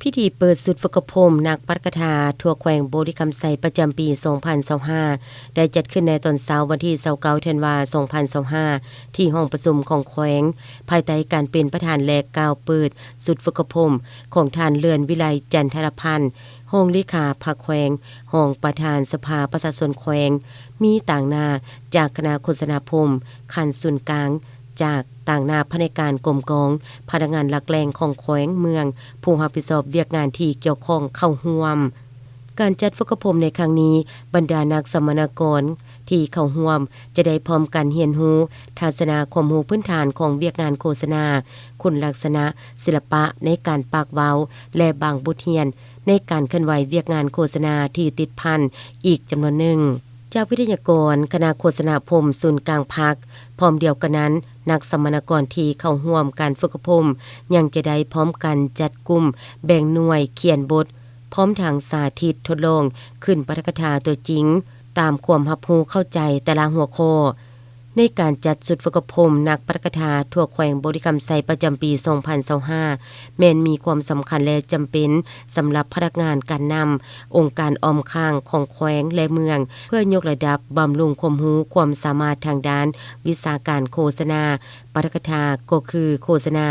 ພິທີເປີດຊຸດຝຶກອົບຮົມນັກປາຖກະຖາທົ່ວແຂວງບໍລິຄຳໄຊປະຈຳປີສອງພັນຊາວຫ້າ ໄດ້ຈັດຂຶ້ນໃນຕອນເຊົ້າວັນທີຊາວເກົ້າ ທັນວາ ສອງພັນຊາວຫ້າ ທີ່ຫ້ອງປະຊຸມຂອງແຂວງ, ພາຍໃຕ້ການເປັນປະທານ ແລະ ກ່າວເປີດຊຸດຝຶກອົບຮົມຂອງທ່ານ ເລື່ອນວິໄລ ຈັນທະລະພັນ ຮອງເລຂາພັກແຂວງ, ຮອງປະທານສະພາປະຊາຊົນແຂວງ, ມີຕາງໜ້າຈາກຄະນະໂຄສະນາພົມຂັ້ນສູນກາງ, ຈາກຕາງໜ້າພະແນກການກົມກອງ, ພະນັກງານຫຼັກແຫຼ່ງຂອງແຂວງເມືອງ, ຜູ້ຮັບຜິດຊອບວຽກງານທີ່ກ່ຽວຂ້ອງເຂົ້າຮ່ວມ. ການຈັດຝຶກອົບຮົມໃນຄັ້ງນີ້, ບັນດານັກສຳມະນາກອນທີ່ເຂົ້າຮ່ວມຈະໄດ້ພ້ອມກັນຮຽນຮູ້ທັດສະນະຄວາມຮູ້ພື້ນຖານຂອງວຽກງານໂຄສະນາ, ຄຸນລັກສະນະ, ສິລະປະໃນການປາກເວົ້າ ແລະ ບາງບົດຮຽນໃນການເຄື່ອນໄຫວວຽກງານໂຄສະນາທີ່ຕິດພັນອີກຈຳນວນໜຶ່ງ. ຈາກວິທະຍາກອນຄະນະໂຄສະນາພົມສູນກາງພັກ. ພ້ອມດຽວກັນນັ້ນ, ນັກສຳມະນາກອນທີ່ເຂົ້າຮ່ວມການຝຶກອົບຮົມຍັງຈະໄດ້ພ້ອມກັນຈັດກຸ່ມແບ່ງໜ່ວຍຂຽນບົດ, ພ້ອມທັງສາທິດທົດລອງຂຶ້ນປາຖກະຖາຕົວຈິງຕາມຄວາມຮັບຮູ້ເຂົ້າໃຈແຕ່ລະຫົວຂໍ້. ໃນການຈັດຊຸດຝຶກອົບຮົມນັກປາຖກະຖາທົ່ວແຂວງບໍລິຄຳໄຊປະຈຳປີສອງພັນຊາວຫ້າ ແມ່ນມີຄວາມສຳຄັນ ແລະ ຈຳເປັນສຳລັບພະນັກງານການນຳອົງການອ້ອມຂ້າງຂອງແຂວງ ແລະ ເມືອງ ເພື່ອຍົກລະດັບບຳລຸງຄວາມຮູ້ຄວາມສາມາດທາງດ້ານວິຊາການໂຄສະນາປາຖກະຖາ ກໍຄືໂຄສະນາ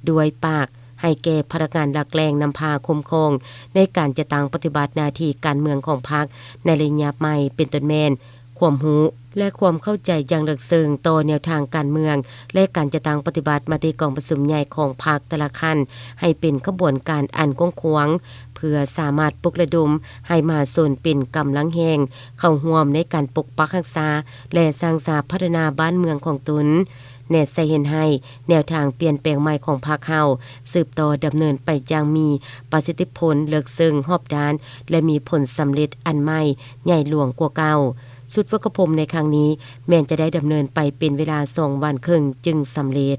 ດ້ວຍປາກ ໃຫ້ແກ່ພະນັກງານຫຼັກແຫຼ່ງນຳພາຄຸ້ມຄອງໃນການຈັດຕັ້ງປະຕິບັດໜ້າທີ່ການເມືອງຂອງພັກໃນໄລຍະໃໝ່ ເປັນຕົ້ນແມ່ນ ຄວາມຮູ້ ແລະ ຄວາມເຂົ້າໃຈຢ່າງເລິກເຊິ່ງຕໍ່ແນວທາງການເມືອງ ແລະ ການຈັດຕັ້ງປະຕິບັດມະຕິກອງປະຊຸມໃຫຍ່ຂອງພັກແຕ່ລະຂັ້ນ ໃຫ້ເປັນຂະບວນການອັນກວ້າງຂວາງ ເພື່ອສາມາດປຸກລະດົມໃຫ້ມະຫາຊົນເປັນກຳລັງແຮງເຂົ້າຮ່ວມໃນການປົກປັກຮັກສາ ແລະ ສ້າງສາພັດທະນາບ້ານເມືອງຂອງຕົນ. ແນໃສ່ເຫັນໃຫ້ແນວທາງປ່ຽນແປງໃໝ່ຂອງພັກເຮົາສືບຕໍ່ດຳເນີນໄປຢ່າງມີປະສິດທິຜົນເລິກເຊິ່ງຮອບດ້ານ ແລະ ມີຜົນສຳເລັດອັນໃໝ່ໃຫຍ່ຫຼວງກວ່າເກົ່າ. ຊຸດຝຶກອົບຮົມໃນຄັ້ງນີ້ແມ່ນຈະໄດ້ດຳເນີນໄປເປັນເວລາສອງວັນເຄິ່ງຈຶ່ງສຳເລັດ.